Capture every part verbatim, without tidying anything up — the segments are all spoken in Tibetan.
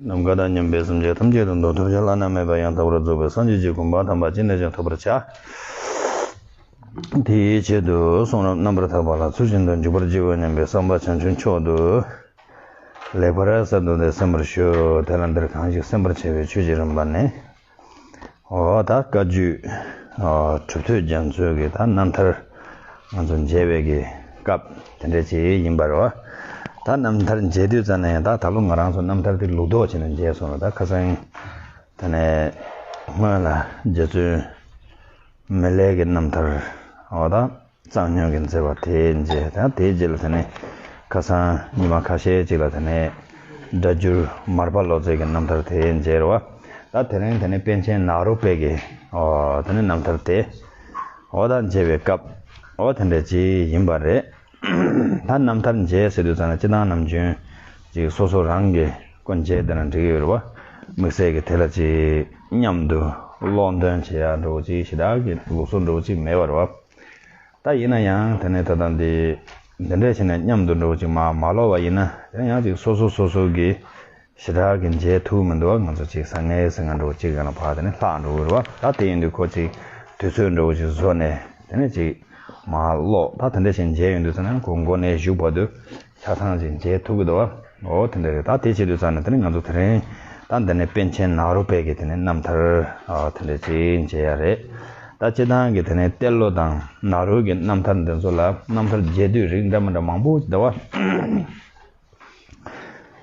ནམ་མཁའ་དང་མཉམ་པའི་སེམས་ཅན་ཐམས་ཅད་དུ་འདོད་ཐོབ་ཀྱང་བླ་ན་མེད་པ་ཡང་དག་པར་རྫོགས་པའི་སངས་རྒྱས་ཀྱི་གོ་འཕང་དམ་པ་ཅི་ནས་ཀྱང་ཐོབ་པར་བྱ། དེའི་ཆེད་དུ་གསུང་རབ་རྣམ་པར་དག་པ་ལ་ཚུལ་བཞིན་དུ་འཇུག་པར་བགྱིའོ་སྙམ་པའི་བསམ་པ་བྱང་ཆུབ་མཆོག་ཏུ་ལེགས་པར་གསལ་བཏབ་སྟེ་གསན་པར་ཞུ། དེ་ལ་འདིར་གང་ཞིག་གསན་པར་བྱ་བའི་ཆོས་ཀྱི་རིམ་པ་ནི། འོ་ད་བཀའ་བརྒྱུད་གྲུབ་ཐོབ་རྒྱ་མཚོའི་གི་ད་རྣམ་ཐར་ང་ཚོ་མཇལ་བའི་གི་སྐབས་དེ་འདྲ་ཅིག་ཡིན་པ་རེད་བ། ད་རྣམ་ཐར་མཇལ་དུས་ཙམ་ནས་ཡང་ད་ད་ལོ་ང་རང་ཚོ་རྣམ་ཐར་དེ་ལུགས་ལྡོག་བྱས་ནས་མཇལ་སོང་རེད། ད་ཁ་སང་དེ་ནས་སྔོན་ལ་རྗེ་བཙུན་མི་ལའི་གི་རྣམ་ཐར་འོ་ད་གཙང་སྨྱོན་གྱིས་མཛད་པ་དེ་མཇལ། ད་དེའི་རྗེས་ལ་དེ་ནས་ཁ་སང་ཉི་མ་ཁ་ཤས་ཅིག་ལ་དེ་ནས་སྒྲ་སྒྱུར་མར་པ་ལོ་ཙཱ་གི་རྣམ་ཐར་དེ་མཇལ་རེད་བ། ད་དེ་རིང་དེ་ནས་པཎ་ཆེན་ནཱ་རོ་པའི་གི་ཨོ་དེ་ནས་རྣམ་ཐར་དེ་ཨོ་ད་མཇལ་བའི་སྐབས་ཨོ་དེ་འདྲ་ཅིག་ཡིན་པ་རེད། ད་རྣམ་ཐར་མཇལ་ཟེར་དུས་ཙམ་ན་སྤྱིར་བཏང་ནམ་རྒྱུན་ཅིག་སོ་སོ་རང་གི་སྐུ་མཇལ་དེ་ན་འགྲིག་གི་ཡོད་རེད་བ། དམིགས་བསལ་གྱི་དེ་ལ་ཅིག་མཉམ་དུ་ཀློག་འདོན་བྱེད་ཡ་འདྲ་བོ་ཅིག་ཞེ་དྲག་གི་ལུགས་སྲོལ་འདྲ་བོ་ཅིག་མེད་པ་རེད་བ། ད་ཡིན་ན་ཡང་དེ་ནས་ད་ལྟ་འདི་འདི་འདྲ་བྱས་ནས་མཉམ་དུ་འགྲོ་ཅིག་མ་མ་ལོག་པ་ཡིན་ན་ཡང་ཡང་ཅིག་སོ་སོ་སོ་སོ་གི་ཞེ་དྲག་གི་མཇལ་ཐུབ་མི་འདུག་བ། ང་ཚོ་ཅིག་ཟང་ངེ་ཟིང་ངེ་འགྲོ་ཅིག་ག་ན་ཕར་དེ་ནས་ལྷག་འགྲོ་གི་རེད་བ། ད་དེ་ཡིན་དུས་ཁོ་ཅིག་དུས་ཚོད་འགྲོ་ཅིག་བཟོ་ནས་དེ་ནས་ཅིག་མ་ལོག་ད་དེ་འདྲ་བྱས་མཇལ་ཡོང་དུས་ཙམ་ན་ཁོ་མགོ་ནས་གཞུག་བར་དུ་ཆ་ཚང་ཅིག་མཇལ་ཐུབ་ཀྱི་འདུག་བ། འོ་དེ་འདྲ་རེད། ད་དེ་བྱེད་དུས་ཙམ་ནས་དེ་ནས་ང་ཚོ་དེ་རིང་ད་འདི་ནས་པཎ་ཆེན་ནཱ་རོ་པའི་གི་དེ་ནས་རྣམ་ཐར་ཨ་དེ་འདྲ་ཅིག་མཇལ་ཡ་རེད། ད་སྤྱིར་བཏང་གི་དེ་ནས་ཏེ་ལོ་དང་ནཱ་རོ་གི་རྣམ་ཐར་འདི་ཚོ་ལ་རྣམ་ཐར་མཇལ་དུས་རིགས་འདྲ་མི་འདྲ་མང་པོ་འདུག་བ།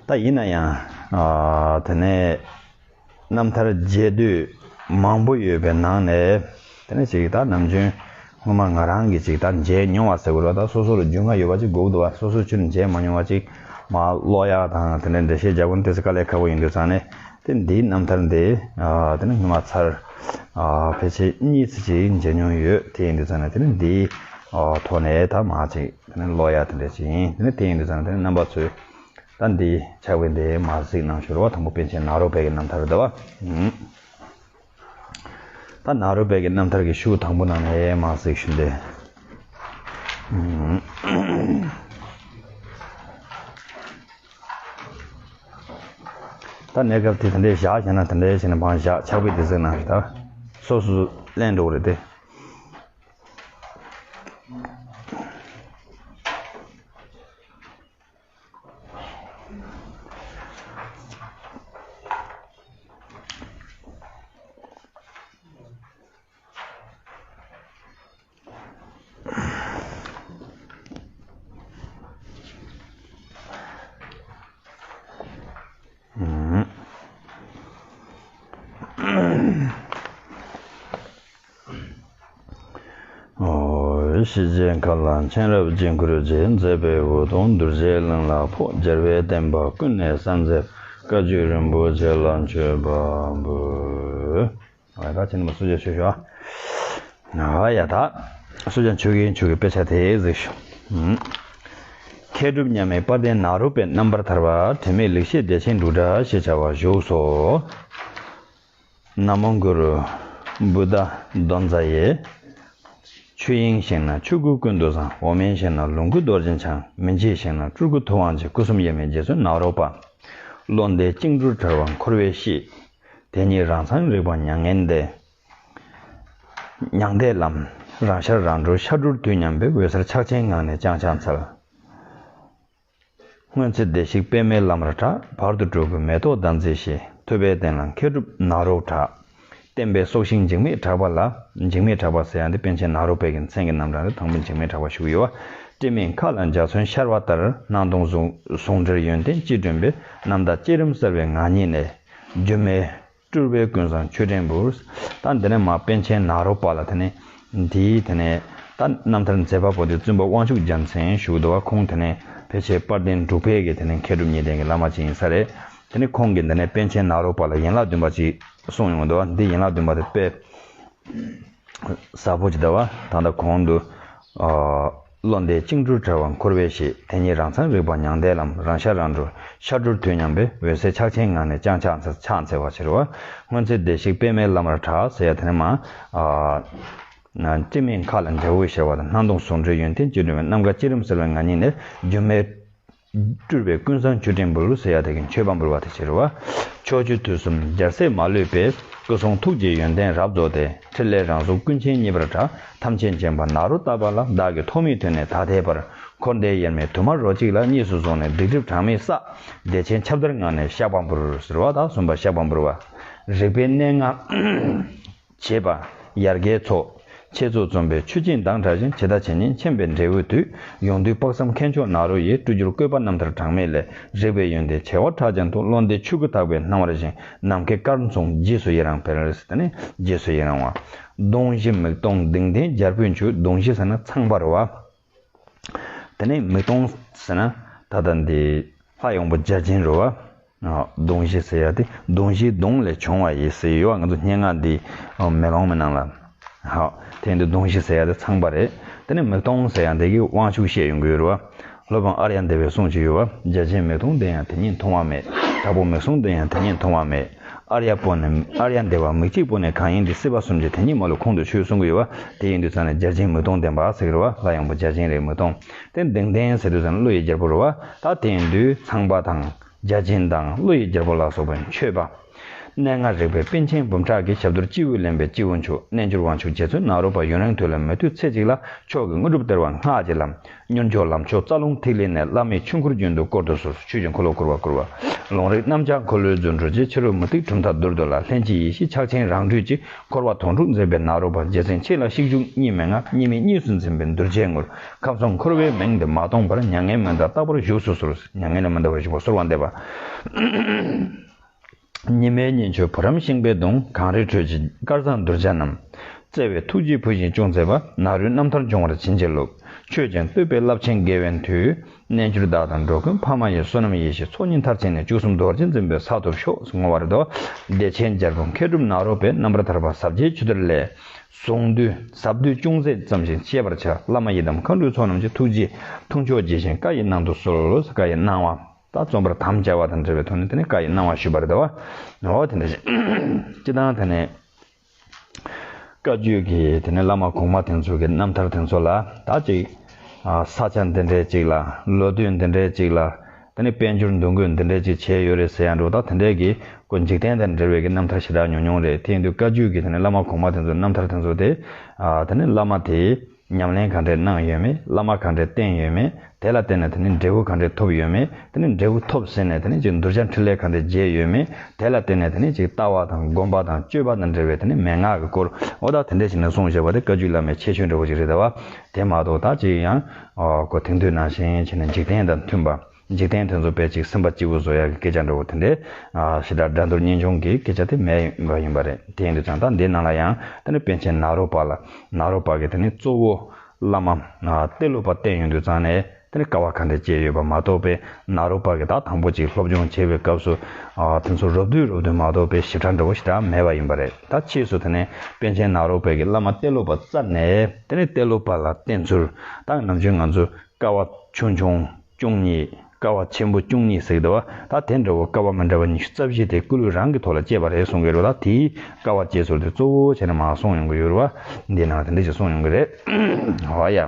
ད་ཡིན་ན་ཡང་ཨ་དེ་ནས་རྣམ་ཐར་མཇལ་དུས་མང་པོ་ཡོད་པའི་ནང་ནས་དེ་ནས་ཅིག་ད་ནམ་རྒྱུན་སྔོན་མ་ང་རང་གིས་ཅིག་ད་མཇལ་མྱོང་བ་ཟེར་དགོས་རེད་བ། ད་སོ་སོ་ལ་རྒྱུས་མངའ་ཡོད་པ་ཅིག་དགོས་འདུག་བ། སོ་སོ་ཕྱིར་མཇལ་མ་མྱོང་བ་ཅིག་མར་ཀློག་ཡག་དང་དེ་འདྲ་འགྲེལ་བཤད་རྒྱག་དགོས་ན་ཏོག་ཙམ་དཀའ་ལས་ཁག་པོ་ཡིན་དུས་ཙང་ནས་དེ་འདིའི་རྣམ་ཐར་འདི་ཨ་དེ་ནས་སྔོན་མ་ཚར་ཨ་ཕལ་ཆེར་གཉིས་ཙམ་ཅིག་མཇལ་མྱོང་ཡོད། དེ་ཡིན་དུས་ཙང་ནས་དེ་ནས་འདིའི་ཨ་ཐོག་ནས་ད་མར་ཅིག་དེ་ནས་ཀློག་ཡག་དེ་འདྲ་ཅིག་ཡིན། དེ་ནས་དེ་ཡིན་དུས་ཙང་ནས་དེ་ནས་རྣམ་པ་ཚོས་ད་འདི་ཕྱག་དཔེ་འདི་མར་གཟིགས་གནང་ཞུ་རོགས། དང་པོ་པཎ་ཆེན་ནཱ་རོ་པའི་གི་རྣམ་ཐར་འདི་བ། ད་ནཱ་རོ་པའི་གི་རྣམ་ཐར་གི་ཤོག་དང་པོ་ནང་ནས་མར་གཟིགས་ཞུ་འདི། ད་གནས་སྐབས་དེ་དེ་འདྲའི་བཞག་བྱས་ན་དེ་འདྲའི་བྱས་ན་བང་བཞག་ཕྱག་དཔེ་དེ་གཟིགས་གནང་ཞུ། ད་སོ་སོ་ལེན་འགྲོ་གི་རེད་དེ། ཨོ། ཞེས་བྱས་མཁའ་ལ་མཁྱེན་རབ་དཀྱིལ་འཁོར་རྒྱས། མཛད་པའི་འོད་སྟོང་རྡོ་རྗེ་གླིང་ལ་ཕོག་རྒྱལ་བའི་བསྟན་པ་ཀུན་ནས་གསལ་མཛད། བཀའ་བརྒྱུད་རིན་པོ་ཆེ་ལ་མཆོད་པ་འབུལ། ཨ་ད་ཁྱེད་རྣམ་པ་སུ་ཞིག་ཞུ་ཞུ་ཨ། ཡ་ད། སུ་ཞིག་ཆོས་ཀྱི་ཆོས་ཀྱི་དཔེ་ཆ་དེ་གཟིགས་ཞུ། མཁས་གྲུབ་མཉམ་མེད་དཔལ་ལྡན་ནཱ་རོ་པའི་རྣམ་པར་ཐར་པ། དྲི་མེད་ལེགས་བཤད་བདེ་ཆེན་འབྲུག་སྒྲ་ཞེས་བྱ་བ་བཞུགས་སོ། ན་མོ་གུ་རུ་བུདྡྷ་དྷོ་ཛ་ཡེ། ཆོས་དབྱིངས་ཞིང་ན་ཆོས་སྐུ་ཀུན་ཏུ་བཟང་། འོག་མིན་ཞིང་ན་ལོངས་སྐུ་རྡོ་རྗེ་འཆང་། མི་མཇེད་ཞིང་ན་སྤྲུལ་སྐུ་ཐུབ་དབང་ཆེ། སྐུ་གསུམ་དབྱེར་མེད་རྗེ་བཙུན་ནཱ་རོ་པ། བློ་འདས་བཅིངས་གྲོལ་གྲོལ་བ་འཁོར་བའི་གཤིས། དེ་ཉིད་རང་མཚན་རིག་པ་མྱ་ངན་འདས། མྱང་འདས་ལམ། རང་ཤར་རང་གྲོལ་ཤར་གྲོལ་དུས་མཉམ་པའི། འོད་གསལ་ཕྱག་ཆེན་ངང་ནས་ཀྱང་ཕྱག་འཚལ། སྔོན་ཚེ་བདེ་གཤེགས་པདྨའི་ལམ་རུ་གྲགས། བར་དུ་འགྲོ་ཀུན་མེ་ཏོག་ཟླ་མཛེས་ཞེས། ཐུབ་པའི་གདན་ལ་མཁས་གྲུབ་ནཱ་རོ་གྲགས། བསྟན་པའི་སྲོག་ཤིང་འཇིགས་མེད་གྲགས་པ་ལ། འཇིགས་མེད་གྲགས་པ་ཟེར་ཡ་འདི་པཎ་ཆེན་ནཱ་རོ་པའི་གི་མཚན་གྱི་རྣམ་གྲངས་རེད། དང་པོ་འཇིགས་མེད་གྲགས་པ་ཞུ་གི་ཡོད་པ། སྤྲིན་མེད་མཁའ་ལ་འཇའ་ཚོན་ཤར་བ་ལྟར། སྣང་སྟོང་ཟུང་ཟུང་འབྲེལ་ཡོན་ཏན་ཅི་སྒྲོན་པའི། རྣམ་དག་བསྐྱེད་རིམ་གསལ་བའི་ངང་ཉིད་ནས། སྒྱུ་མའི་སྤྲུལ་པས་ཀུན་བཟང་མཆོད་སྤྲིན་འབུལ། ད་འདི་ནས་མར་པཎ་ཆེན་ནཱ་རོ་པ་ལ་དེ་ནས་འདིའི་དེ་ནས་ད་རྣམ་ཐར་མཛད་པ་པོ་དེ་བཙུན་པ་དབང་ཕྱུག་རྒྱལ་མཚན་ཞུ་འདུག་པ། ཁོང་དེ་ནས་ཕལ་ཆེར་དཔལ་ལྡན་འབྲུག་པའི་གི་དེ་ནས་མཁས་གྲུབ་གཉིས་ལྡན་གྱི་བླ་མ་ཅིག་ཡིན་ས་རེད། དེ་ནས་ཁོང་གིས་འདི་ནས་པཎ་ཆེན་ནཱ་རོ་པ་ལ་ཡན་ལག་བདུན་པ་ཅིག་གསུངས་ཡོང་འདུག་པ། འདི་ཡན་ལག་བདུན་པ་དེ་དཔེ་ཟབ་པོ་ཅིག་འདུག་པ། ད་ལྟ་གོང་དུ་ཨ་བློ་འདས་བཅིངས་གྲོལ་གྲོལ་བ་འཁོར་བའི་གཤིས། དེ་ཉིད་རང་མཚན་རིག་པ་མྱང་འདས་ལམ། རང་ཤར་རང་གྲོལ་ཤར་གྲོལ་དུས་མཉམ་པའི། འོད་གསལ་ཕྱག་ཆེན་ངང་ནས་ཀྱང་ཕྱག་འཚལ། ཕྱག་འཚལ་བ་ཕྱིར་བ། སྔོན་ཚེ་བདེ་གཤེགས་པདྨའི་ལམ་རུ་གྲགས་ཟེར་ཡ་དེ་ནས་མར་ཨ་སྤྲིན་མེད་མཁའ་ལ་འཇའ་འོད་ཤར་བ་དང་། སྣང་སྟོང་ཟུང་འབྲེལ་ཡོན་ཏན་ཅི་སྒྲོན་པའི། རྣམ་དག་བསྐྱེད་རིམ་གསལ་བའི་ངང་ཉིད་ནས། སྒྱུ་མའི་ སྤྲུལ་པའི་ཀུན་བཟང་མཆོད་སྤྲིན་འབུལ་ཟེར་ཡ་དེ་གི་མཆོད་པ་འབུལ་བ་དེ་བྱེད་རེད་བ། ཕྱོགས་བཅུ་དུས་གསུམ་རྒྱལ་སྲས་མ་ལུས་པའི། སྐུ་གསུང་ཐུགས་ཀྱི་ཡོན་ཏན་རབ་རྫོགས་ཏེ། ཕྲིན་ལས་རང་གཟུགས་ཀུན་མཁྱེན་མཉེས་པར་གྲགས། ཐམས་ཅད་མཁྱེན་པ་ནཱ་རོ་ཏ་པ་ལ། བདག་གིས་ཐོག་མའི་དུས་ནས་ད་ལྟའི་བར། འཁོར་འདས་དབྱེར་མེད་དུ་མ་རོ་གཅིག་ལ། གཉིས་སུ་བཟུང་ནས་སྡིག་སྒྲིབ་གྲངས་མེད་བསགས། བདེ་ཆེན་ཁྱབ་བརྡལ་ངང་ནས་བཤགས་པ་འབུལ་ཟེར་བ་དང་གསུམ་པ་བཤགས་པ་འབུལ་བ། རིག་པའི་གནས་ལྔ། བྱེད་པ། ཡར་རྒྱས་ཚོགས། འཆད་རྩོད་རྩོམ་པའི་མཆོད་སྦྱིན་དང་གྲགས་ཤིང་། ཇི་ལྟ་ཇི་སྙེད་མཁྱེན་པའི་འབྲས་བུ་དུས། ཡོངས་འདུས་དཔག་བསམ་མཁས་མཆོག་ནཱ་རོ་ཡིས། སྤྲུལ་བསྒྱུར་བཀོད་པ་རྣམ་ཐར་གྲངས་མེད་ལས། རིག་པའི་ཡོན་ཏན་བྱེ་བ་ཕྲག་བརྒྱ་མཐོང་། བློ་འདས་ཆོས་སྐུ་དག་པའི་སྣང་བར་བཞེངས། ནམ་མཁའི་སྐར་མཚུངས་རྗེས་སུ་ཡི་རང་འཕེལ། ཟེར་ནས་རྗེས་སུ་ཡི་རང་བ། གདོང་བཞི་མིག་སྟོང་གདེངས་ལྡན་རྒྱལ་པོས་མཆོད། གདོང་བཞི་ཟེར་ན་ཚངས་པ་རེད་བ། དེ་ནས་མིག་སྟོང་ཟེར་ན་ད་ལྟ་འདི་ལྷ་ཡང་པོ་བརྒྱ་བྱིན་རེད་བ། ཨ། གདོང་བཞི་ཟེར་ཡ་དེ་གདོང་བཞིའི་གདོང་ལས་བྱུང་བ་ཡི་ཟེར་ཡོད་བ། ང་ཚོ་སྙན་ངག་འདི་མེ་ལོང་མའི་ནང་ལ། ཧ། དེ་འདི་གདོང་བཞི་ཟེར་ཡ་དེ་ཚངས་པ་རེད། དེ་ནས་མིག་སྟོང་ཟེར་ཡ་འདི་གི་དབང་ཕྱུག་བཤད་ཡོང་གི་ཡོད་རེད་བ། སློབ་དཔོན་ཨཱརྱ་དེ་བའི་གསུང་ཅིག་ཡོད་བ། བརྒྱ་བྱིན་མིག་སྟོང་ལྡན་ཡང་དེ་ཉིད་མཐོང་བ་མེད། དྲག་པོ་མིག་ཟུང་ལྡན་ཡང་དེ་ཉིད་མཐོང་བ་མེད། ཨཱརྱ་པོ་ནི་ཨཱརྱ་དེ་བ་མིག་གཅིག་པོ་ནི་གང་ཡིན་ཏེ། སྲིད་པ་གསུམ་གྱི་དེ་ཉིད་མ་ལུས་ཁོང་དུ་ཆུད་གསུང་གི་ཡོད་བ། དེ་ཡིན་དུས་ཙང་ནས་བརྒྱ་བྱིན་མིག་སྟོང་ལྡན་པ་ཟེར་གི་རེད་བ། ལྷ་ཡང་པོ་བརྒྱ་བྱིན་རེད་མིག་སྟོང་། དེ་གདེངས་ལྡན་ཟེར་དུས་ཙང་ནས་ཀླུ་ཡི་རྒྱལ་པོ་རེད་བ། ད་དེ་ཡིན་དུས་ཚངས་པ་དང་བརྒྱ་བྱིན་དང་ཀླུ་ཡི་རྒྱལ་པོ་ལ་སོགས་པའི་མཆོད་པ། གནས་ལྔ་རིག་པའི་པཎ་ཆེན་འབུམ་ཕྲག་གི། ཞབས་རྡུལ་སྤྱི་བོས་ལེན་པའི་སྤྱི་བོ་མཆོག་རྣལ་འབྱོར་དབང་ཕྱུག་རྗེ་བཙུན་ནཱ་རོ་པ། ཡུན་རིང་དུས་ལ་མི་ལྟོས་ཚེ་གཅིག་ལ། མཆོག་གི་དངོས་གྲུབ་སྟེར་བར་སྔགས་ཀྱིས་བརླམས། མྱུར་མགྱོགས་ལམ་མཆོག་རྩ་རླུང་ཐིག་ལེ་ནས། བླ་མེད་ཆོས་འཁོར་རྒྱུན་དུ་བསྐོར་དུ་གསོལ། ཆོས་ཀྱི་འཁོར་ལོ་བསྐོར་བར་བསྐུལ་བ། ལུང་རིགས་རྣམ་བྱང་འཁོར་ལོའི་རྫུ་འཕྲུལ་གྱིས། ཕྱི་རོལ་མུ་སྟེགས་གྲུབ་མཐའ་རྡུལ་དུ་བརླག། ལྷན་ཅིག་ཡེ་ཤེས་ཕྱག་ཆེན་རང་གྲོལ་གྱིས། འཁོར་བ་དོང་སྤྲུགས་མཛད་པའི་ནཱ་རོ་པ། རྗེ་བཙུན་མཁྱེན་ལ་ཤིས་བརྗོད་གཉིས་མན་ངག་གཉིས་མེད་གཉིས་སུ་འཛིན་པའི་གདུལ་བྱའི་ངོར། ཁམས་གསུམ་འཁོར་བའི་མིང་འདི་མ་གཏོང་བར། མྱ་ངན་མི་འདའ་རྟག་པར་བཞུགས་སུ་གསོལ། མྱ་ངན་ལས་མི་འདའ་བར་བཞུགས་པར་གསོལ་བ་འདེབས་པ། ཉི་མའི་ཉིན་མཆོད་བུ་རམ་ཤིང་པའི་གདུང་། གངས་རིའི་ཁྲོད་ཀྱི་དཀར་གཙང་གདུལ་བྱ་རྣམས། བརྩེ་བའི་ཐུགས་རྗེས་བུ་བཞིན་སྐྱོང་མཛད་པ། ནཱ་རོའི་རྣམ་ཐར་འབྱུང་བར་བྱིན་གྱིས་རློབས། ཆོས་ཀྱང་བསྟོད་པའི་རླབས་ཆེན་དགེ་བའི་མཐུས། རྣལ་འབྱོར་བདག་དང་འགྲོ་ཀུན་ཕ་མ་ཡི། བསོད་ནམས་ཡེ་ཤེས་ཚོགས་གཉིས་མཐར་ཕྱིན་ནས། བཅུ་གསུམ་རྡོ་རྗེ་འཛིན་པའི་ས་ཐོབ་ཤོག་བསྔོ་བ་རེད་དོ། བདེ་ཆེན་རྒྱལ་པོ་མཁས་གྲུབ་ནཱ་རོ་པས། རྣམ་པར་ཐར་པ་ཟབ་རྒྱས་ཆོས་གཏེར་ལས། གཟུངས་བསྡུས་ཟབ་བསྡུས་ཅུང་ཟད་ཙམ་ཞིག་བཤད་པར་བྱ། བླ་མ་ཡི་དམ་མཁའ་འགྲོའི་ཚོགས་རྣམས་ཀྱི། ཐུགས་རྗེ་ཐུགས་མཆོག་རྗེས་བཞིན་བཀའ་ཡི་གནང་དུ་གསོལ། བཀའ་ཡི་གནང་བ། ད་རྩོམ་པར་དམ་བཅའ་བ་དང་འབྲེལ་བའི་ཐོག་ནས་དེ་ནི་བཀའ་ཡི་གནང་བ་ཞུས་པ་རེད་དོ། འོ་དེ་འདྲ་ཞིག་སྤྱི་བཏང་དེ་ནས་བཀའ་བརྒྱུད་ཀྱི་དེ་ནས་བླ་མ་གོང་མ་དེ་ཚོ་གི་རྣམ་ཐར་དེ་ཚོ་ལ་ད་ཅིག་ཨ་ས་ཆ་འདི་འདྲའི་ཅིག་ལ། ལོ་དུས་འདི་འདྲའི་ཅིག་ལ། དེ་ནས་དཔལ་འབྱོར་འདུ་འགོད་འདི་འདྲའི་ཅིག་བྱས་ཡོད་རེད་ཟེར་ཡ་འདྲ་བོ། ད་དེ་འདྲའི་གི་ཀོ་འཇིག་རྟེན་དང་འབྲེལ་བའི་གི་རྣམ་ཐར་ཞེ་དྲག་ཉུང་ཉུང་རེད། དེ་ཡིན་དུས་བཀའ་བརྒྱུད་ཀྱི་དེ་ནས་བླ་མ་གོང་མ་དེ་ཚོའི་རྣམ་ཐར་དེ་ཚོ་དེ། ཨ་དེ་ནས་བླ་མ་དེས། ཉམས་ལེན་ག་འདྲས་གནང་ཡོད་མེད། བླ་མ་ག་འདྲས་བསྟེན་ཡོད་མེད། དེ་ལ་བརྟེན་ནས་དེ་ནི་འབྲས་བུ་ག་འདྲས་ཐོབ་ཡོད་མེད། དེ་ནི་འབྲས་བུ་ཐོབ་ཟིན་ནས་དེ་ནི་ཅིག་གདུལ་བྱ་འཕྲིན་ལས་ག་འདྲས་རྒྱས་ཡོད་མེད། དེ་ལ་བརྟེན་ནས་དེ་ནི་ཅིག་ལྟ་བ་དང་སྒོམ་པ་དང་སྤྱོད་པ་དང་འབྲེལ་བའི་དེ་ནི་མན་ངག་གི་སྐོར། འོ་ད་དེ་འདྲས་བྱས་ནས་གསུངས་བཞག་པ་དེ་བཀའ་བརྒྱུད་བླ་མའི་ཁྱད་ཆོས་འདྲ་བོ་ཅིག་རེད་དེ་བ། དེ་མ་གཏོགས་ད་ཅིག་ཡང་ཨོ་ཁོ་དེང་དུས་ནང་བཞིན་བྱས་ནས་འཇིག་རྟེན་དང་མཐུན་པ། འཇིག་རྟེན་དེ་ཚོ་དཔེ་ཅིག་སེམས་པ་སྐྱིད་པོ་བཟོ་ཡག་གི་སྐད་ཆ་འདྲ་བོ་དེ་འདྲས། ཨ་ཞེ་དྲག་དགྲ་འདུལ་གཉེན་སྐྱོང་གི་སྐད་ཆ་དེ་མེད་པ་ཡིན་པ་རེད། དེ་ཡིན་དུས་ཙང་ད་འདི་ནང་ལ་ཡང་དེ་ནི་པཎ་ཆེན་ནཱ་རོ་པ་ལ། ནཱ་རོ་པ་གི་དེ་ནི་གཙོ་བོ་བླ་མ་ཨ་ཏེ་ལོ་པ་བསྟེན་ཡོང་དུས་ཙང་ནས་དེ་ནི་དཀའ་བ་ག་འདྲ་སྤྱད་ཡོད་པ་མ་གཏོགས་པའི། ནཱ་རོ་པ་གི་ད་དང་པོ་ཅིག་སློབ་སྦྱོང་བྱེད་པའི་སྐབས་སུ་ཨ་དེ་ཚོ་རོབ་བསྡུས་རོབ་བསྡུས་མ་གཏོགས་པའི་ཞིབ་ཕྲ་འདྲ་བོ་ཞེ་དྲག་མེད་པ་ཡིན་པ་རེད། ད་ཕྱིས་སུ་དེ་ནི་པཎ་ཆེན་ནཱ་རོ་པ་གི་བླ་མ་ཏེ་ལོ་པ་བཙལ་ནས་དེ་ནི་ཏེ་ལོ་པ་ལ་བསྟེན་ཚུལ། ད་ནམ་རྒྱུན་ང་ཚོ་དཀའ་བ་ཆུང་ཆུང་། བཅུ་གཉིས། དཀའ་བ་ཆེན་པོ་བཅུ་གཉིས་ཟེར་གི་འདུག་བ། ད་དེ་འདྲ་བོ་དཀའ་བ་མི་འདྲ་བ་ཉི་ཤུ་རྩ་བཞི་དེ་སྐུ་ལུས་རང་གི་ཐོག་ལ་སྤྱད་པ་རེད་གསུང་གི་རེད་བ། ད་དེའི་དཀའ་བ་སྤྱད་ཚུལ་དེ་གཙོ་བོ་བྱས་ནས་མར་གསུངས་ཡོང་གི་ཡོད་རེད་བ། འདིའི་ནང་ལ་དེ་འདྲ་ཞིག་གསུངས་ཡོང་གི་རེད། འོ་ཡ།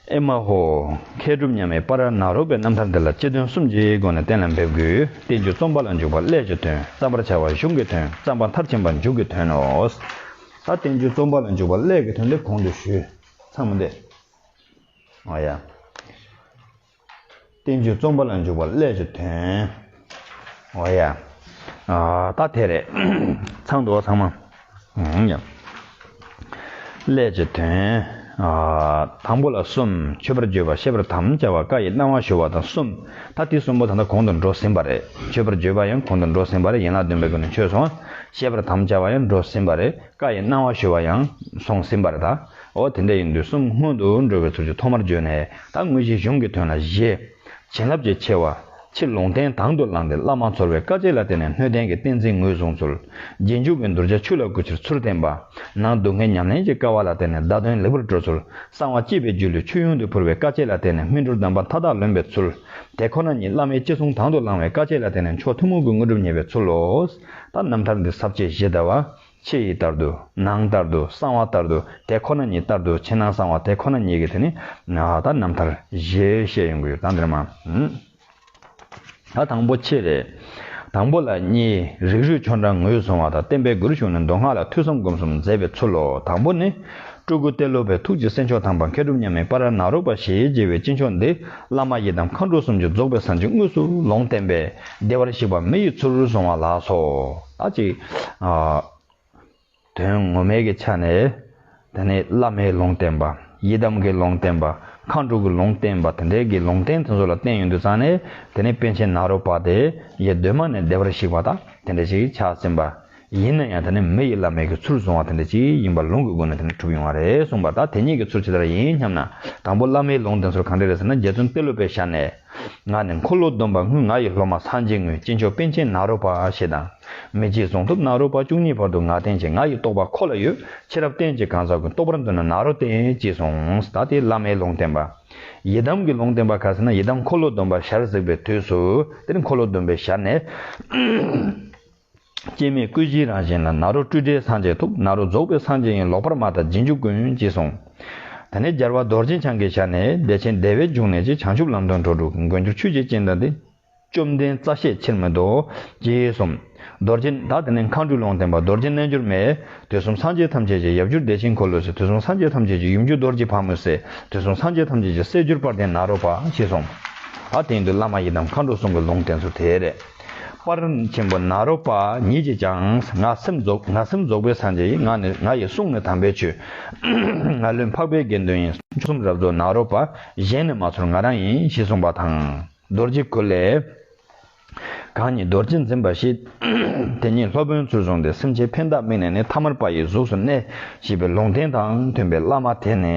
ཨེ་མ་ཧོ། མཁས་གྲུབ་མཉམ་མེད་པ་ར་ནཱ་རོ་པའི་རྣམ་ཐར་འདི་ལ་སྤྱི་དོན་གསུམ་གྱི་སྒོ་ནས་གཏན་ལ་འབེབས་དགོས། བསྟན་བཅོས་རྩོམ་པ་ལ་འཇུག་པ་ཀླད་ཀྱི་དོན། བརྩམ་པར་བྱ་བ་གཞུང་གི་དོན། བརྩམ་པ་མཐར་ཕྱིན་པ་མཇུག་གི་དོན་ནོ། ད་བསྟན་བཅོས་རྩོམ་པ་ལ་འཇུག་པ་ཀླད་ཀྱི་དོན་དེ་གོང་དུ་ཞུས་ཚང་མ་འདི། ཨོ་ཡ། བསྟན་བཅོས་རྩོམ་པ་ལ་འཇུག་པ་ཀླད་ཀྱི་དོན། ཨོ་ཡ། ཨ་ད་དེ་རེད། ཚང་འདུག་ཚང་མ། ཨང་ཡ། ཀླད་ཀྱི་དོན། ཨ་དང་པོ་ལ་གསུམ། མཆོད་པར་བརྗོད་པ། བཤད་པར་དམ་བཅའ་བ། བཀའ་ཡི་གནང་བ་ཞུ་བ་དང་གསུམ། ད་དེ་གསུམ་པོ་ད་ལྟ་གོང་དུ་འགྲོ་ཟིན་པ་རེད། མཆོད་པར་བརྗོད་པ་ཡང་གོང་དུ་འགྲོ་ཟིན་པ་རེད། ཡན་ལག་བདུན་པའི་སྒོ་ནས་མཆོད་སོང་། བཤད་པར་དམ་བཅའ་བ་ཡང་འགྲོ་ཟིན་པ་རེད། བཀའ་ཡི་གནང་བ་ཞུ་བ་ཡང་སོང་ཟིན་པ་རེད་ད། འོ་དེ་འདྲ་ཡིན་དུས་གསུམ་སྔོན་དུ་འགྲོ་བའི་ཚུལ་གྱིས་ཐོག་མར་བརྗོད་ནས། ད་དངོས་གཞིའི་གཞུང་གི་དོན་ལ་བཞེས། བྱིན་རླབས་ཀྱི་ཆེ་བ། ཕྱི་ལུང་བསྟན་དང་དུ་བླངས་ཏེ། བླ་མ་ཚོར་བའི་བཀའ་བཅད་ལ་བརྟེན་ནས་སྣོད་ལྡན་གྱི་བསྟན་འཛིན་ངོས་བཟུང་ཚུལ། རྗེས་འཇུག་གི་གདུལ་བྱ་ཆོས་ལ་བཀོལ་ཕྱིར་ཚུལ་བསྟན་པ། ནང་སྡུག་བསྔལ་ཉམས་ལེན་གྱི་སྐལ་བ་ལ་བརྟེན་ནས་བརྡ་དོན་ལེགས་པར་གྲོལ་ཚུལ། གསང་བ་གཅེས་པའི་སྒྱུ་ལུས་ཆོས་ཡུམ་དུ་ཕུལ་བའི་བཀའ་བཅད་ལ་བརྟེན་ནས་སྨིན་གྲོལ་གདམས་པ་མཐའ་དག་ལོན་པའི་ཚུལ། དེ་ཁོ་ན་ཉིད་བླ་མའི་ལྕེ་ཟུང་དང་དུ་བླངས་པའི་བཀའ་བཅད་ལ་བརྟེན་ནས་མཆོག་ཐུན་མོང་གི་དངོས་གྲུབ་བརྙེས་པའི་ཚུལ་ལོ། ད་རྣམ་ཐར་འདི་ས་བཅད་བཞི་ཟླ་བ། ཕྱི་ཡི་ལྟར་དུ། ནང་ལྟར་དུ། གསང་བ་ལྟར་དུ། དེ་ཁོ་ན་ཉིད་ལྟར་དུ། ཕྱི་ནང་གསང་བ་དེ་ཁོ་ན་ཉིད་ཀྱི་དེ་ནི་ད་རྣམ་ཐར་བཞི་བཤད་ཡོང་གི་ཡོད། ད་འདིར་མ། ད་དང་པོ་ཕྱི་རེད། དང་པོ་ལ་གཉིས། རིགས་རུས་ཆོས་འབྲེལ་ངོས་བཟུང་བ་དང་། བསྟན་པའི་མགུར་གཞུང་ནས་མདོ་སྔགས་ལ་ཐོས་བསམ་སྒོམ་གསུམ་མཛད་པའི་ཚུལ་ལོ། དང་པོ་ནི། སྤྲུལ་སྐུ་ཏེ་ལོ་པའི་ཐུགས་ཀྱི་སྲས་མཆོག་དམ་པ་མཁས་གྲུབ་མཉམ་མེད་པ་ར་ནཱ་རོ་པ་ཞེས་བགྱི་བའི་སྐྱེས་མཆོག་འདི། བླ་མ་ཡི་དམ་མཁའ་འགྲོ་གསུམ་གྱིས་རྫོགས་པའི་སངས་རྒྱས་དངོས་སུ་ལུང་བསྟན་པས་བདེ་བར་གཤེགས་པ་མི་ཡི་ཚུལ་བཟུང་བ་ལགས་སོ། ད་ཅིག་ཨ། དོན་ངོ་མའི་གི་ཆ་ནས། དེ་ནས་བླ་མའི་ལུང་བསྟན་པ། ཡི་དམ་གྱི་ལུང་བསྟན་པ། མཁའ་འགྲོ་གི་ལུང་བསྟན་པ། དེ་འདྲའི་གི་ལུང་བསྟན་དེ་ཚོ་ལ་བརྟེན་ཡོང་དུས་ཙང་ནས། དེ་ནས་པཎ་ཆེན་ནཱ་རོ་པ་དེ་ཡི་གདོད་མ་ནས་བདེ་བར་གཤེགས་པ་དང་དེ་འདྲ་ཞིག་ཆགས་ཟིན་པ། ཡིན་ན་ཡང་དེ་ནི་མི་ཡི་བླ་མའི་གི་ཚུལ་བཟུང་བ་དེ་འདྲ་ཅིག་ཡིན་པ་ལུང་གི་སྒོ་ནས་དེ་ནི་གྲུབ་ཡོང་བ་རེད་གསུངས་པ། ད་དེ་གཉིས་ཀྱི་ཚུལ་ཇི་ལྟར་ཡིན་སྙམ་ན། དང་པོ་བླ་མའི་ལུང་དེ་ཚོར་གང་འདྲ་རེད་ཟེར་ན། རྗེ་བཙུན་ཏེ་ལོ་པའི་ཞལ་ནས། ང་ནི་འཁོར་ལོ་སྡོམ་པ་དངོས། ང་ཡི་སློབ་མ་སངས་རྒྱས་དངོས། སྐྱེས་མཆོག་པཎ་ཆེན་ནཱ་རོ་པ་ཞེས་དང་། མི་བརྗེད་གཟུངས་ཐོབ་ནཱ་རོ་པ། བཅུ་གཉིས་བར་དུ་ང་བསྟེན་ཅིང་། ང་ཡི་རྟོགས་པ་ཁོ་ལ་ཡོད། ཕྱི་རབས་བསྟེན་ཅིང་གང་ཟག་ཀུན། རྟོགས་པར་འདོད་ན་ནཱ་རོ་བསྟེན། ཅེས་གསུངས། ད་དེ་བླ་མའི་ལུང་བསྟན་པ། ཡི་དམ་གྱི་ལུང་བསྟན་པ་ག་ཟེར་ན། ཡི་དམ་འཁོར་ལོ་སྡོམ་པ་ཞལ་གཟིགས་པའི་དུས་སུ། དེ་ནི་འཁོར་ལོ་སྡོམ་པའི་ཞལ་ནས། སྐྱེ་མེད་སྐུ་བཞིའི་རང་བཞིན་ལ། ནཱ་རོ་སྤྲོས་བྲལ་སངས་རྒྱས་ཐོབ། ནཱ་རོ་རྫོགས་པའི་སངས་རྒྱས་ཡིན། ལོག་པར་མ་ལྟ་རྗེས་འཇུག་ཀུན། ཅེས་གསུངས། དེ་ནས་རྒྱལ་བ་རྡོ་རྗེ་འཆང་གི་ཞལ་ནས། བདེ་ཆེན་བདེ་བའི་འབྱུང་གནས་ཀྱི། བྱང་ཆུབ་ལམ་སྟོན་འགྲོ་དྲུག་གི། མགོན་གྱུར་ཆོས་ཀྱི་སྤྱན་ལྡན་འདི། བཅོམ་ལྡན་རྩ་ཤེས་ཕྱིར་མི་ལྡོག། ཅེས་གསུངས། རྡོ་རྗེ། ད་དེ་ནས་མཁའ་འགྲོའི་ལུང་བསྟན་པ། རྡོ་རྗེ་རྣལ་འབྱོར་མས། དུས་གསུམ་སངས་རྒྱས་ཐམས་ཅད་ཀྱི། ཡབ་གྱུར་བདེ་ཆེན་འཁོར་ལོའི་སྲས། དུས་གསུམ་སངས་རྒྱས་ཐམས་ཅད་ཀྱི། ཡུམ་གྱུར་རྡོ་རྗེ་ཕག་མོའི་སྲས། དུས་གསུམ་སངས་རྒྱས་ཐམས་ཅད་ཀྱི། སྲས་གྱུར་དཔལ་ལྡན་ནཱ་རོ་པ། ཞེས་གསུངས། ད་དེང་དུས་བླ་མ་ཡི་དམ་མཁའ་འགྲོ་གསུམ་གྱི་ལུང་བསྟན་ཚུལ་དེ་རེད། དཔལ་ཆེན་པོ་ནཱ་རོ་པ་ཉིད་ཀྱིས་ཀྱང་། ང་སེམས་རྫོགས། ང་སེམས་རྫོགས་པའི་སངས་རྒྱས་ཡིན། ང་ནི། ང་ཡི་གསུང་ནི་དམ་པའི་ཆོས། ང་ལུས་འཕགས་པའི་དགེ་འདུན་ཡིན། གསུང་རབ་རྫོགས་ནཱ་རོ་པ། གཞན་ནི་མ་ཚོར་ང་རང་ཡིན། ཞེས་གསུངས་པ་དང་། རྡོ་རྗེ་གུ་ལས། གང་ཉིད་རྡོ་རྗེ་འཛིན་པ་ཞེས། དེ་ཉིད་སློབ་དཔོན་ཚུལ་བཟུང་སྟེ། སེམས་ཅན་ཕན་བཏགས་དམིགས་ནས་ནི། ཐ་མལ་པ་ཡི་གཟུགས་སུ་གནས། ཞེས་པའི་ལུང་བསྟན་དང་མཐུན་པའི་བླ་མ་དེ་ནི།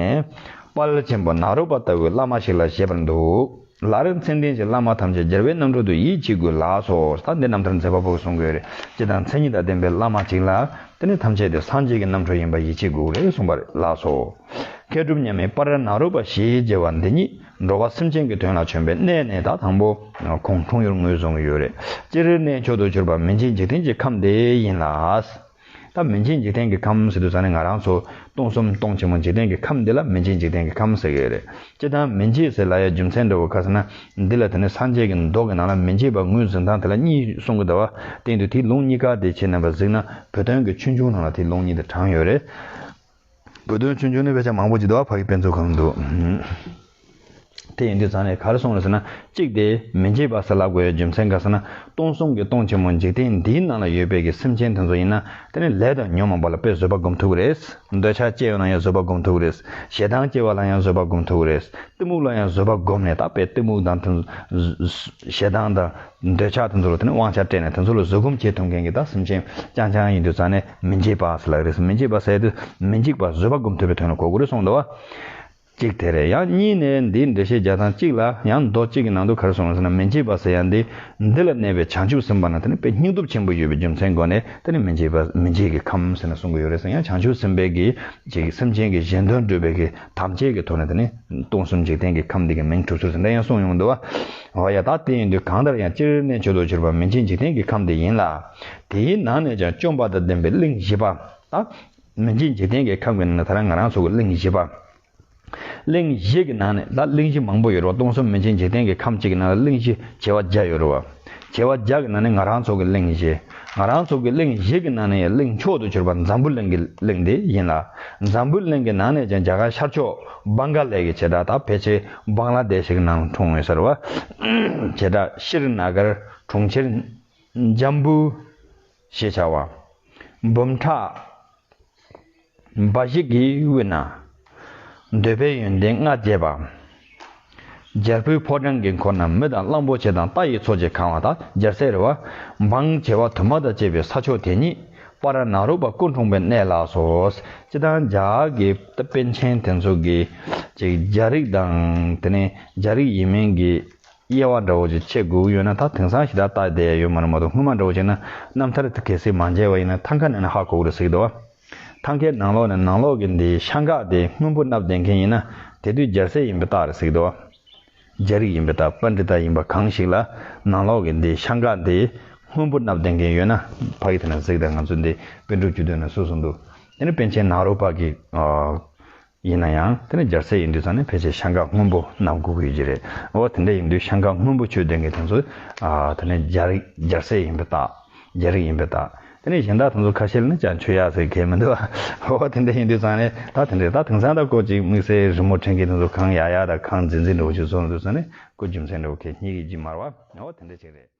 དཔལ་ཆེན་པོ་ནཱ་རོ་པ་ལྟ་བུའི་བླ་མ་ཞིག་ལ་བཞེད་པར་འདུག། སླར་མཚན་ལྡན་གྱི་བླ་མ་ཐམས་ཅད་རྒྱལ་བའི་རྣམ་འཕྲུལ་དུ་ཡིད་ཆེས་དགོས་ལགས་སོ། ད་འདི་རྣམ་ཐར་མཛད་པ་པོས་གསུང་གི་ཡོད་རེད། སྤྱིར་བཏང་མཚན་ཉིད་དང་ལྡན་པའི་བླ་མ་ཅིག་ལ། དེ་ནི་ཐམས་ཅད་དེ་སངས་རྒྱས་ཀྱི་རྣམ་འཕྲུལ་ཡིན་པ་ཡིད་ཆེས་དགོས་རེད་གསུངས་པ་རེད་ལགས་སོ། མཁས་གྲུབ་མཉམ་མེད་པ་ར་ནཱ་རོ་པ་ཞེས་བགྱི་བ་འདི་ཉིད་འགྲོ་བ་སེམས་ཅན་གྱི་དོན་ལ་བྱོན་པའི་གནས་ནི། ད་དང་པོ་ཁོང་འཁྲུངས་ཡུལ་ངོས་བཟུང་གི་ཡོད་རེད། སྤྱིར་གནས་མཆོག་ཏུ་གྱུར་པ་མི་མཇེད་འཇིག་རྟེན་གྱི་ཁམས་འདི་ཡིན་ལ། ད་མི་མཇེད་འཇིག་རྟེན་གྱི་ཁམས་ཟེར་དུས་ཙང་ནས་ང་རང་ཚོ་སྟོང་གསུམ་སྟོང་ཆེན་མོ་འཇིག་རྟེན་གྱི་ཁམས་འདི་ལ་མི་མཇེད་འཇིག་རྟེན་གྱི་ཁམས་ཟེར་གྱི་ཡོད་རེད། སྤྱིར་བཏང་མི་མཇེད་ཟེར་ལབ་ཡ་རྒྱུ་མཚན་འདྲ་བོ་ག་ཟེར་ན། འདི་ལ་དེ་ནི་སངས་རྒྱས་ཀྱི་མདོ་གི་ནང་ལ་མི་མཇེད་པ་ངོས་འཛིན་སྟངས་དེ་ལ་གཉིས་གསུང་གི་འདུག་བ། དེ་ཡིན་དུས་དེའི་ལུང་གཉིས་ཀ་དེ་ཁྱེད་རྣམ་པ་གཟིགས་ན། བོད་དོན་གྱི་ཆོས་འབྱུང་ནང་ལ་དེའི་ལུང་གཉིས་དེ་དྲངས་ཡོད་རེད། བོད་དོན་ཆོས་འབྱུང་ནི་དཔེ་ཆ་མང་པོ་ཅིག་འདུག་བ། ཕ་གི་དཔེ་མཛོད་ཁང་ལ་འདུག། དེ་ཡིན་དུས་ཙང་ནས་ག་རེ་གསུངས་རེད་ཟེར་ན། གཅིག་དེ་མི་མཇེད་པ་ཟེར་ལབ་དགོས་ཡ་རྒྱུ་མཚན་ག་ཟེར་ན། སྟོང་གསུམ་གྱི་སྟོང་ཆེན་མོ་འཇིག་རྟེན་འདིའི་ནང་ལ་ཡོད་པའི་གི་སེམས་ཅན་དེ་ཚོ་ཡིན་ན། དེ་ནི་ལས་དང་ཉོན་མོངས་པ་ལ་དཔེ་བཟོད་པ་སྒོམ་ཐུབ་ཀྱི་རེད། འདོད་ཆགས་སྐྱེ་ཡོང་ན་ཡང་བཟོད་པ་སྒོམ་ཐུབ་ཀྱི་རེད། ཞེ་སྡང་སྐྱེ་བ་ལ་ཡང་བཟོད་པ་སྒོམ་ཐུབ་ཀྱི་རེད། གཏི་མུག་ལ་ཡང་བཟོད་པ་སྒོམ་ནས། ད་དཔེ་གཏི་མུག་དང་དེ། ཞེ་སྡང་དང་། འདོད་ཆགས་དེ་ཚོ་ལ་དེ་ནི་དབང་ཆ་སྤྲད་ནས་དེ་ཚོ་ལ་བཟོད་སྒོམ་བྱེད་ཐུབ་མཁན་གྱི་ད་སེམས་ཅན་རྐྱང་རྐྱང་ཡིན་དུས་ཙང་ནས་མི་མཇེད་པ་ཟེར་ལབ་ཀྱི་རེད། མི་མཇེད་པ་ཟེར་དུས་མི་འཇིགས་པ་བཟོད་པ་སྒོམ་ཐུབ་པའི་དོན་ལ་གོ་དགོས་རེད་གསུངས་འདུག་བ། གཅིག་དེ་རེད། ཡང་གཉིས་ནས་འདིའི་འགྲེལ་བཤད་རྒྱག་སྟངས་གཅིག་ལ་ཡང་མདོ་གཅིག་གི་ནང་དུ་ག་རེ་གསུངས་ཟེར་ན། མི་མཇེད་པ་ཟེར་ཡ་འདི་འདི་ལ་གནས་པའི་བྱང་ཆུབ་སེམས་དཔའ་རྣམས་དེ་ནི་དཔེ་སྙིང་སྟོབས་ཆེན་པོ་ཡོད་པའི་རྒྱུ་མཚན་སྒོ་ནས། དེ་ནི་མི་མཇེད་པ། མི་མཇེད་ཀྱི་ཁམས་ཟེར་ནས་གསུང་གི་ཡོད་རེད་ཟེར། ཡང་བྱང་ཆུབ་སེམས་དཔའི་གི་ཅིག་སེམས་ཅན་གྱི་གཞན་དོན་སྒྲུབ་པའི་གི་དམ་བཅའ་གི་ཐོག་ནས་དེ་ནི་སྟོང་གསུམ་འཇིག་རྟེན་གྱི་ཁམས་འདི་གི་མིང་གྲུབ་ཚུལ་ཟེར་འདྲ་ཡང་གསུངས་ཡོང་འདུག་བ། འོ་ཡ། ད་དེ་ཡིན་དུས་གང་ལྟར་ཡང་སྤྱིར་གནས་མཆོག་ཏུ་གྱུར་པ་མི་མཇེད་འཇིག་རྟེན་གྱི་ཁམས་འདི་ཡིན་ལ། དེའི་ནང་ནས་ཀྱང་བཅོམ་པ་དང་ལྡན་པའི་གླིང་བཞི་པ། ད་མི་མཇེད་འཇིག་རྟེན་གྱི་ཁམས་ཀྱི་ནང་ན་ད་རང་ང་རང་ཚོ་གི་གླིང་བཞི་པ། གླིང་བཞི་གི་ནང་ནས། ད་གླིང་བཞི་མང་པོ་ཡོད་རེད་བ། སྟོང་གསུམ་མི་མཇེད་འཇིག་རྟེན་གྱི་ཁམས་གཅིག་གི་ནང་ལ་གླིང་བཞི་བྱེ་བ་བརྒྱ་ཡོད་རེད་བ། བྱེ་བ་བརྒྱ་གི་ནང་ནས་ང་རང་ཚོ་གི་གླིང་བཞི། ང་རང་ཚོ་གི་གླིང་བཞི་གི་ནང་ནས་ཡང་གླིང་མཆོག་ཏུ་གྱུར་པ་འཛམ་བུ་གླིང་གི་གླིང་འདི་ཡིན་ལ། འཛམ་བུ་གླིང་གི་ནང་ནས་ཀྱང་རྒྱ་གར་ཤར་ཕྱོགས་བང་ག་ལའི་གི་བྱེ་བྲག། ད་ཕལ་ཆེར་བང་ལ་དེ་ཤི་གི་ནང་འཁྲུངས་ཡོད་ས་རེད་བ། བྱེ་བྲག་ཤྲི་ན་གར་གྲོང་ཁྱེར་འཇམ་བུ་ཞེས་བྱ་བ། འབུམ་ཕྲག་འབའ་ཞིག་གི་དབུས་ན། འདོད་པའི་ཡོན་ཏན་ལྔ་བརྗེས་པ། རྒྱལ་པོའི་ཕོ་བྲང་གི་འཁོར་རྣམས་མི་དང་གླང་པོ་ཆེ་དང་རྟ་ཡི་ཚོགས་ཀྱིས་གང་བ་དང་རྒྱལ་སྲས་རེད་བ། འབངས་བྱེ་བ་དུ་མ་དང་བཅས་པའི་ས་ཕྱོགས་དེ་ཉིད་པ་ར་ནཱ་རོ་པ་སྐུ་འཁྲུངས་པའི་གནས་ལགས་སོ། སྤྱིར་བཏང་རྒྱ་གར་གྱི་པཎ་ཆེན་དེ་ཚོ་གི་ཅིག་རྒྱ་རིགས་དང་དེ་ནས་རྒྱ་རིགས་ཡིན་མིན་གྱི་དབྱེ་བ་འདྲ་བོ་ཅིག་ཕྱེ་དགོས་ཀྱི་ཡོད་ན། ད་དེང་སང་ཞེ་དྲག་བལྟ་བསྡད་ཡ་ཡོད་མ་རེད་མ་གཏོགས། སྔོན་མ་འདྲ་བོ་བྱས་ན་རྣམ་ཐར་དེ་གལ་སྲིད་མ་མཇལ་བ་ཡིན་ན་ཐང་ཀ་ནས་ནི་ཧ་གོ་གི་རེད་ཟེར་གྱི་འདུག་བ། ཐང་ཀའི་ནང་ལོགས་ནས་ནང་ལོགས་ཀྱི་འདིའི་ཤང་ཀ་དེ་སྔོན་པོ་མནབས་བསྡད་མཁན་ཡིན་ན། དེ་དུས་རྒྱལ་སྲས་ཡིན་པའི་རྟགས་རེད་ཟེར་གྱི་འདུག་བ། རྒྱ་རིགས་ཡིན་པའི་རྟགས། པཎྜི་ཏ་ཡིན་པ་གང་ཞིག་ལ་ནང་ལོགས་ཀྱི་འདིའི་ཤང་ཀ་དེ་ སྔོན་པོ་མནབས་བསྡད་མཁན་ཡོད་ན་ཕ་གི་དེ་ན་གཟིགས་དང་། ང་ཚོ་འདི་པཎ་གྲུབ་བཅུ་བདུན་ན་སུ་གསུངས་འདུག་དེ་ནི་པཎ་ཆེན་ནཱ་རོ་པ་གི་ཨ་ཡིན་ན་ཡང་དེ་ནི་སྦྱར་སྲེག་ཡིན་དུས་ཙང་ནི་ཕལ་ཆེར་ཤང་ཀ་སྔོན་པོ་མནབས་དགོས་ཀྱི་ཡོད་ཀྱི་རེད། འོ་དེ་འདྲ་ཡིན་དུས་ཤང་ཀ་སྔོན་པོ་མཆོད་བསྡད་མཁན་དེ་ཚོ་ཨ་དེ་ནི་སྦྱར་སྦྱར་སྲེག་ཡིན་པའི་རྟགས། སྦྱར་རིགས་ཡིན་པའི་རྟགས། དེ་ནས་གཞན་དག་དེ་ཚོ་ཁ་ཤས་ལ་ནི་ཅང་མཆོད་ཡག་ཟེར་མཁན་མི་འདུག་བ། འོ་དེ་འདྲ་ཡིན་དུས་ཙང་ནས་ད་དེ་འདྲ། ད་དེང་སང་ད་ཁོ་ཅིག་དམིགས་བསལ་རི་མོ་འཁྲེང་གི་དེ་ཚོ་གང་ཡག་ཡག་དང་གང་མཛེས་མཛེས་འདྲ་བོ་ཅིག་བཟོ་འདུག་ཟེར་ནས་ཁོ་རྒྱུ་མཚན་འདྲ་བོ་གང་རྙེད་ཀྱི་ཅིག་མ་རེད་བ། འོ་དེ་འདྲ་ཅིག་རེད།